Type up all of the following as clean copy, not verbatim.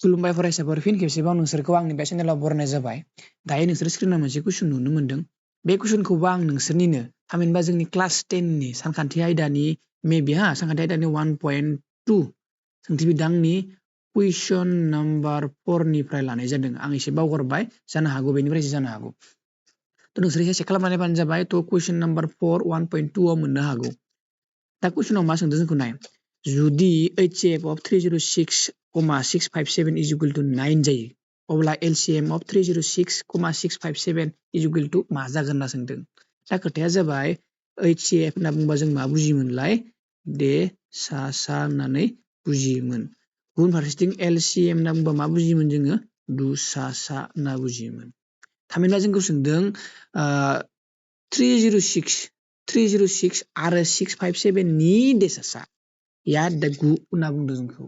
खुलुमबाय फरायसाफोर फिन खेबसेबाव नोंसोरखौ आंनि बे चेनेलाव बरायनाय जाबाय। दायो नोंसोर स्क्रिनाव मोनसे कुइसन नुनो मोनदों। बे कुइसनखौबो आं नोंसोरनिनो थामहिनबा जोंनि क्लास 10 नि सानखान्थि आयदानि सानखान्थि आयदानि 1.2 सोंथि बिदांनि कुइसन नाम्बार 4 निफ्राय लानाय जादों। आं एसे बावगारबाय, जानो हागौ बेनिफ्रायसो जानो हागौ। थ' नोंसोर एसे खालामनानै नायबानो जाबाय। थ' कुइसन नाम्बार 4 1.2 आव मोननो हागौ। दा कुइसनाव मा सोंदों जोंखौ नाय। जुदि HCF of 306,657 is equal to 9 जायो, अब्ला LCM of 306,657 is equal to मा जागोन होनना सोंदों। दा खोथाया जाबाय HCF होनना बुंबा जों मा बुजियोमोनलाय? सा होननानै बुजियोमोन। गुबुन फारसेथिं LCM होनना बुंबा मा बुजियोमोन जोङो? सा होनना बुजियोमोन। थामहिनबा जोंखौ सोंदों 306 आरो 657 नि देसासा या 9 होनना बुंदों जोंखौ।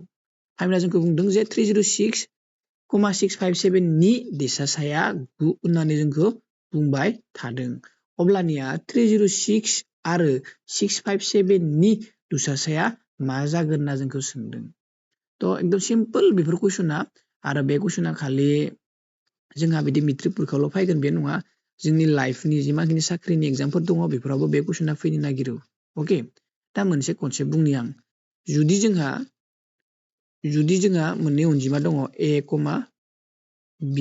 थामहिनबा जोंखौ बुंदों जे 306,657 नि देसासाया 9 होननानै जोंखौ बुंबाय थादों। अब्लानिया 306 आरो 657 नि दुसासाया मा जागोन होनना जोंखौ सोंदों। थ' एकदम सिम्पल बेफोर कुइसना। आरो बे कुइसना खालि जोंहा बिदि मेट्रिक परिखायावल' फैगोन बे नङा। जोंनि लाइफनि जिमानखिनि साख्रिनि एग्जामफोर दङ बेफोरावबो बे कुइसना फैनो नागिरो। अके, दा मोनसे कनसेप्ट बुंनि आं। जुदि जोंहा मोननै अनजिमा दङ A, B,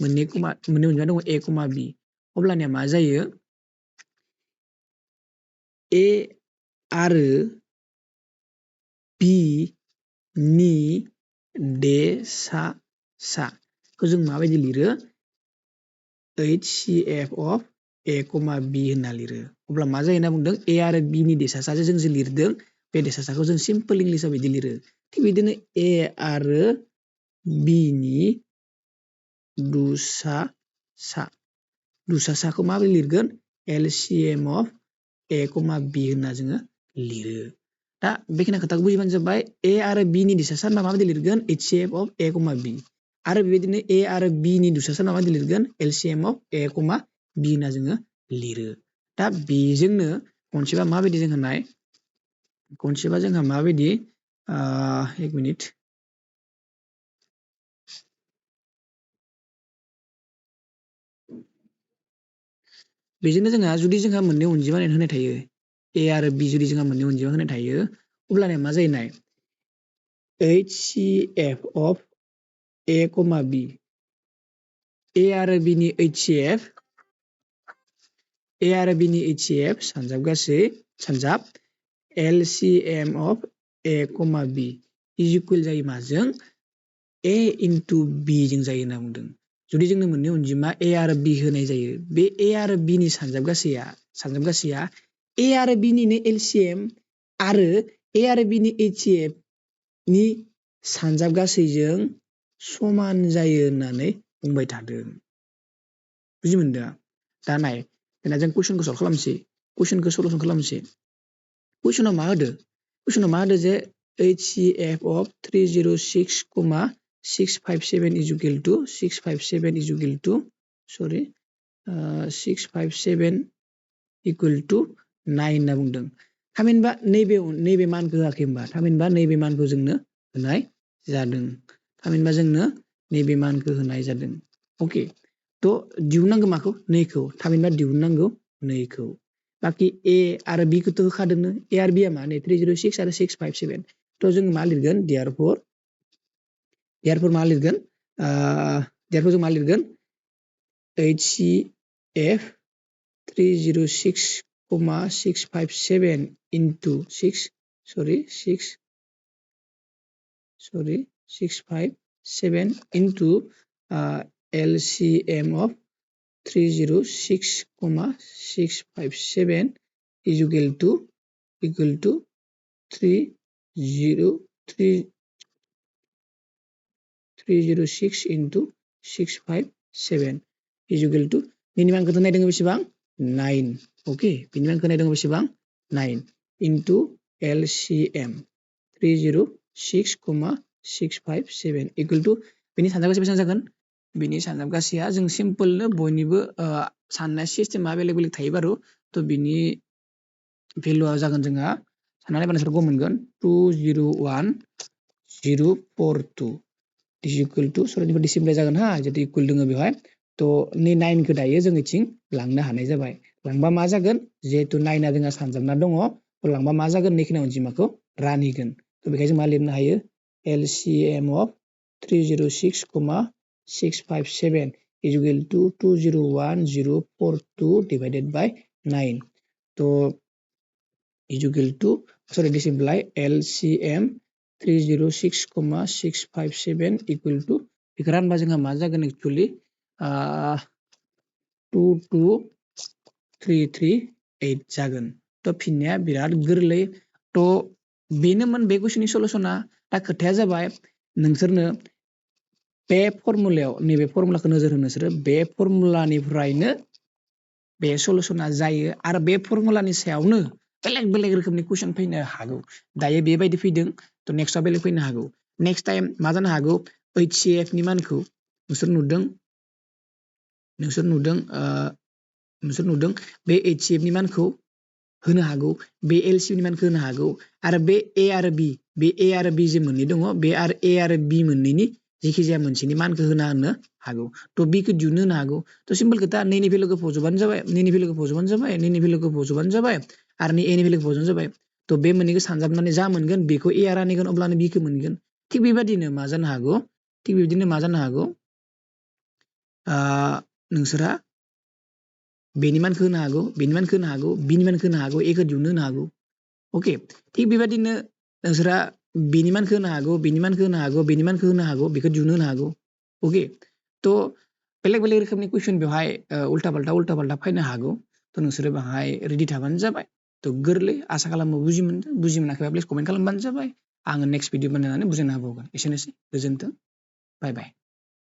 मोननै अनजिमा दङ A, B, अब्लानिया मा जायो? A आरो B नि देसासाखौ जों माबायदि लिरो? HCF of A, B होनना लिरो। अब्ला मा जायो होनना बुंदों? A आरो B नि देसासाजों जों जे लिरदों बे देसासाखौ जों सिम्पल इंलिसाव बिदि लिरो। थिग बिदिनो A आरो B नि दुसासाखौ माबोरै लिरगोन? LCM of A, B होनना जोङो लिरो। दा बेखिनि खोथाखौ बुजिबानो जाबाय। A आरो B नि देसासा होनबा माबायदि लिरगोन? HCF of A, B। आरो बेबायदिनो A आरो B नि दुसासा होनबा माबायदि लिरगोन? LCM of A, B होनना जोङो लिरो। दा बेजोंनो कनसेप्टआ माबायदि जोंहा नाय। कनसेप्टआ जोंहा माबायदि? एक मिनिट। बेजोंनो जुदि जोंहा मोननै अनजिमा होनाय थायो, A आरो B जुदि जोंहा मोननै अनजिमा होनाय थायो, अब्लानिया मा जायो नाय? HCF of A, B। A आरो B नि HCF सानजाब LCM of A, B is equal जायो माजों? A into B जों जायो होनना बुंदों। जुदि जोंनो मोननै अनजिमा A आरो B होनाय जायो, बे A आरो B नि सानजाब गासैया A आरो B निनो LCM आरो A आरो B नि HCF नि सानजाब गासैजों समान जायो होननानै बुंबाय थादों। बुजि मोनदों? दा नाय, जों कुइसनखौ सल्भ खालामसै। कुइसनखौ सलुसन खालामसै। कुइसनाव मा होदो? कुइसनाव मा होदो जे HCF of 306,657 is equal to 657 equal to 9 होनना बुंदों। थामहिनबा नैबे मानखौ होआखै होनबा? थामहिनबा नैबे मानखौ जोंनो होनाय जादों। अके, थ' दिहुननांगौ माखौ? नैखौ। थामहिनबा दिहुननांगौ नैखौ। बाखि A आरो B खौथ' होखादोंनो। A आरो B आ मा? 306 आरो 657। थ' जों मा लिरगोन? therefore जों मा लिरगोन? HCF 306,657 into 657 into LCM of 306,657 is equal to 306 into 657 is equal to बिनि मानखौ नायदों बेसेबां? 9। अके, बिनि मानखौ नायदों बेसेबां? 9 into LCM 306,657 equal to बिनि सानजाब गासै बेसेबां जागोन? बिनि सानजाब गासैया जों सिम्पलनो बयनिबो साननाय सिस्टेमा बेलेग बेलेग थायो बारु। थ' बिनि भेलुआ जागोन जोंहा साननानै नायबानो गम मोनगोन 201042। दिस इकुवेल टु सरासनस्रा डिसिप्लिन जागोन हा जेतु इकुवेल दङ बेवहाय तो नै 9 खौ दायो जों इथिं लांनो हानाय जाबाय लांबा मा जागोन जेतु 9 आ जोंहा सानजाबना दङ लांबा मा जागोन नैखिनि अनजिमाखौ रानहैगोन तो बेखाय जों मा लिरनो हायो LCM of 306,657 is equal to 201,042 divided by 9 तो is equal to this imply LCM 306,657 equal to बेखौ रानबा जोंहा मा जागोन एक्चुअली 22338 जागोन तो फिननाया बिराद गोरलै तो बेनोमोन बे कुइसननि सलुशना दा खोथाया जाबाय नोंसोरनो बे फर्मुलायाव नैबे फर्मुलाखौ नोजोर होनो नोंसोरो बे फर्मुलानिफ्रायनो बे सलुशना जायो आरो बे फर्मुलानि सायावनो बेलेग बेलेग रोखोमनि कुइसन फैनो हागौ दायो बेबायदि फैदों तो नेक्स्टआव बेलेग फैनो हागौ नेक्स्ट टाइम मा जानो हागौ HCF नि मानखौ नोंसोर नुदों बे HCF नि मानखौ होनो हागौ बे LCM नि मानखौ होनो हागौ आरो बे A आरो B जे मोननै दङ बे आरो A आरो B मोननैनि जेखि जाया मोनसेनि मानखौ होनो हागौ तो B खौ दिहुननो होनो हागौ तो सिम्पल खोथा नैनि भेलुखौ फज'बानो जाबाय नैनि भेलुखौ फज'बानो जाबाय आरो नै A नि भेलुखौ फज'बानो जाबाय तो बे मोननैखौ सानजाबनानै जा मोनगोन बेखौ A आ रानहैगोन अब्लानो B खौ मोनगोन थिग बेबायदिनो मा जानो हागौ नोंसोरा बेनि मानखौ होनो हागौ बेनि मानखौ होनो हागौ बिनि मानखौ होनो हागौ A खौ दिहुननो होनो हागौ ओके थिग बेबायदिनो नोंसोरा बेनि मानखौ होनो हागौ बेनि मानखौ होनो हागौ बेनि मानखौ होनो हागौ बेखौ दिहुननो होनो हागौ ओके तो बेलेग बेलेग रोखोमनि कुइसन बेवहाय उल्टा पाल्टा फैनो हागौ तो नोंसोरो बाहाय रेडि थाबानो जाबाय तो गोरलै आसा खालामो बुजि मोनाखैबा प्लिज कमेन्ट खालामबानो जाबाय आङो नेक्स्ट भिडिअ बानायनानै बुजायना होबावगोन एसेनोसै गोजोन्थों बाय बाय